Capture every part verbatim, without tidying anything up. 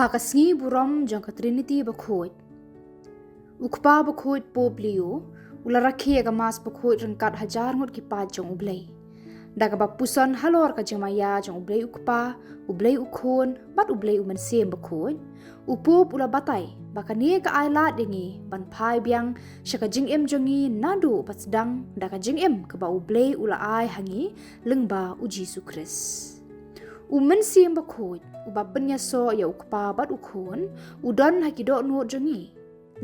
Ha ka sngi burom jong ka Trinity Bakhuid. U Kpa Bakhuid Pope Leo u la rakhe ïa ka Mass Bakhuid ryngkat hajar ngut ki paid jong U Blei. Da kaba puson halor ka jingmaïa jong U Blei U Kpa, U Blei U Khun, bad U Blei U Mynsiem Bakhuid, u Pope u la batai ba kane ka ai lad ïa ngi ban phai biang sha ka jingim jong ngi naduh ba sdang da ka jingim kaba U Blei u la ai ha ngi lyngba U Jisu Khrist. U Mynsiem Bakhuid, uba pynïasoh ïa U Kpa bad U Khun, u don ha ki dohnud jong ngi.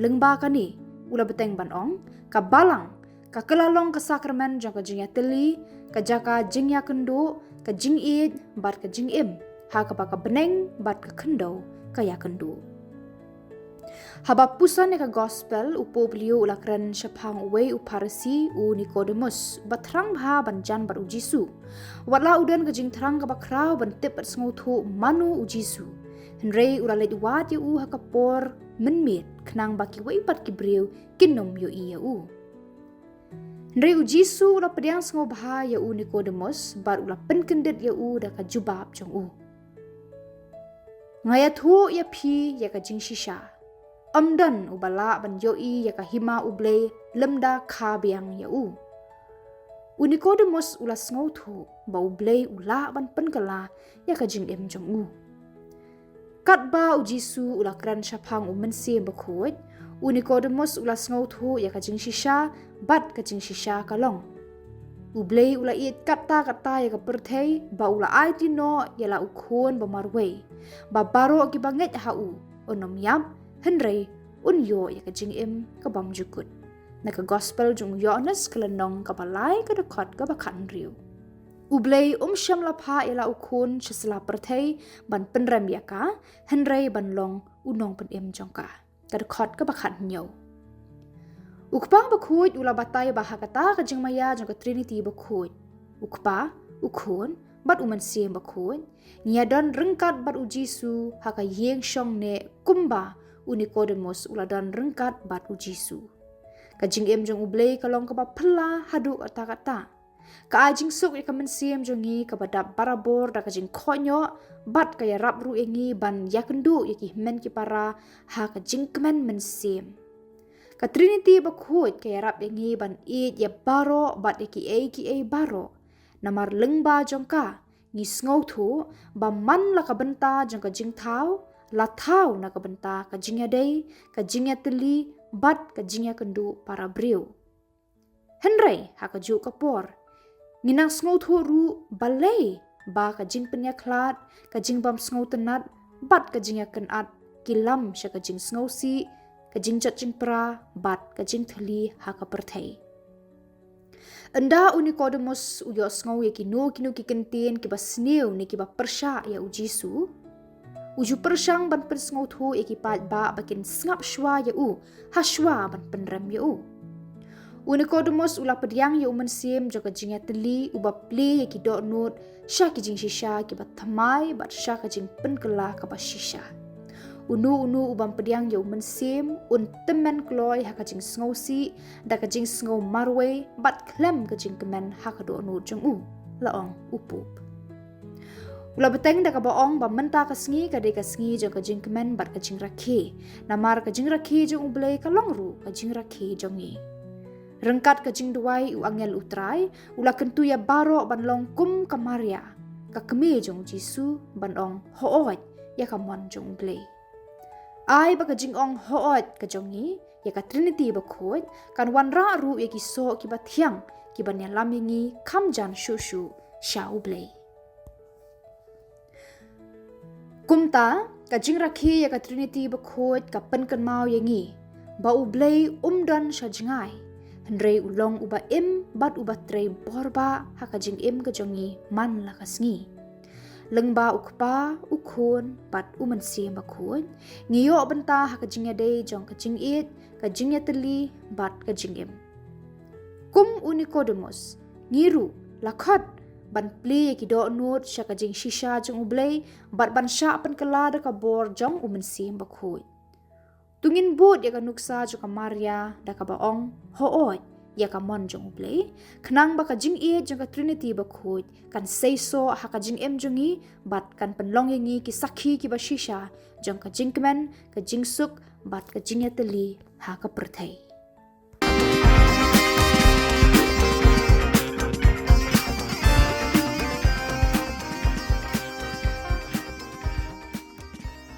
Lyngba kane, u la bteng ban ong, ka Balang ka kylla long ka sakramen jong ka jingïatylli, ka jaka jingïakynduh, ka jingïeit bad ka jingim, ha kaba ka bneng bad ka khyndew ka ïakynduh. Haba puson ïa ka Gospel, u Pope Leo u la kren shaphang uwei u Pharisi, u Nicodemus, uba thrang bha ban jan bad U Jisu. Wat la u don ka jingthrang kaba khraw ban tip bad sngewthuh mano U Jisu, hynrei u la leit wad ïa u ha ka por mynmiet, khnang ba kiwei pat ki briew kin ym ïohi ïa u. Hynrei U Jisu u la pdiang sngewbha ïa u Nicodemus bad u la pynkyndit ïa u da ka jubab jong u. Nga ïathuh ïa phi ïa ka jingshisha, ym don uba lah ban ïohi ïa ka hima U Blei lymda kha biang ïa u. U Nicodemus u la sngewthuh ba U Blei u lah ban pynkylla ïa ka jingim jong u. Katba U Jisu u la kren shaphang U Mynsiem Bakhuid, u Nicodemus u la sngewthuh ïa ka jingshisha, bad ka jingshisha ka long, U Blei u la ïeit katta katta ïa ka pyrthei ba u la aiti noh ïa la U Khun ba marwei, ba baroh kiba ngeit ha u un ym ïap, hynrei un ïoh ïa ka jingim ka bymjukut. Na ka Gospel jong u Ïoannis ka lynnong kaba lai, ka dkhot kaba khathynriew. U Blei um shym la phah ïa la U Khun sha sla pyrthei ban pynrem ïa ka, hynrei ban long u nongpynim jong ka. Ka dkhot kaba khathynñiew. U Kpa Bakhuid u la batai ba ha kata ka jingmaïa jong ka Trinity Bakhuid, U Kpa, U Khun, bad U Mynsiem Bakhuid, ngi ïa don ryngkat bad U Jisu ha ka ïing shong neh kumba u Nicodemus u la don ryngkat bad U Jisu. Ka jingim jong U Blei ka long kaba phylla haduh katta katta. Ka ai jingsuk ïa ka mynsiem jong ngi kaba dap barabor da ka jingkhohñioh, bad ka ïarap ruh ïa ngi ban ïakynduh ïa ki hynmen ki para ha ka jingkmen mynsiem. Ka Trinity Bakhuid ka ïarap ïa ngi ban ïeit ïa baroh bad ïa kiei kiei baroh. Namar lyngba jong ka, ngi sngewthuh ba man la ka bynta jong ka jingthaw, la thaw na ka bynta ka jingïadei, ka jingïatylli, bad ka jingïakynduh para briew. Hynrei ha kajuh ka por, ngi nang sngewthuh ruh balei ba ka jingpynïakhlad, ka jingbymsngewtynnat, bad ka jingïakynad ki lam sha ka jingsngewsih, ka jingjot jingpra, bad ka jingthylli ha ka pyrthei. Ynda u Nicodemus u ïohsngew ïa kino kino ki kyntien kiba sniew ne kiba pyrshah ïa u Jisu, u ju pyrshang ban pynsngewthuh ïa ki paidbah ba kin sngap shuwa ïa u, ha shuwa ban pynrem ïa u. U Nicodemus u la pdiang ïa u mynsiem jong ka jingïatylli uba plie ïa ki dohnud sha ki jingshisha kiba thymmai bad sha ka jingpynkylla kaba shisha. Uno uno u bym pdiang ïa u mynsiem un tymmen kloi ha ka jingsngewsih, da ka jingsngew marwei bad khlem ka jingkmen ha ka dohnud jong u, la ong u Pope. U la bteng da kaba ong ba mynta ka sngi ka dei ka sngi jong ka jingkmen bad ka jingrakhe. Namar ka jingrakhe jong U Blei ka long ruh ka jingrakhe jong ngi. Ryngkat ka jingduwai u angel U Trai, u la kyntu ïa baroh ban long kum ka Maria, ka kmie jong u Jisu, ban ong hooid ïa ka mon jong U Blei. Ai ba ka jingong hooid ka jong ngi ïa ka Trinity Bakhuid kan wanrah ruh ïa ki soh kiba thiang, kiban ïalam ïa ngi kham jan shuh shuh sha U Blei. Kumta, ka jingrakhe ïa ka Trinity Bakhuid ka pynkynmaw ïa ngi ba U Blei um don sha jngai, hynrei u long uba im bad uba trei borbah ha ka jingim ka jong ngi man la ka sngi. Lyngba U Kpa, U Khun, bad U Mynsiem Bakhuid, ngi ïoh bynta ha ka jingïadei jong ka jingïeit, ka jingïatylli, bad ka jingim. Kum u Nicodemus, ngi ruh la khot ban plie ïa ki dohnud sha ka jingshisha jong U Blei, bad ban shah pynkylla da ka bor jong U Mynsiem Bakhuid. To ngin bud ïa ka nuksa jong ka Maria da kaba ong hooid ïa ka mon jong U Blei, khnang ba ka jingïeit jong ka Trinity Bakhuid kan seisoh ha ka jingim jong ngi bad kan pynlong ïa ngi ki sakhi kiba shisha jong ka jingkmen, ka jingsuk bad ka jingïatylli ha ka pyrthei.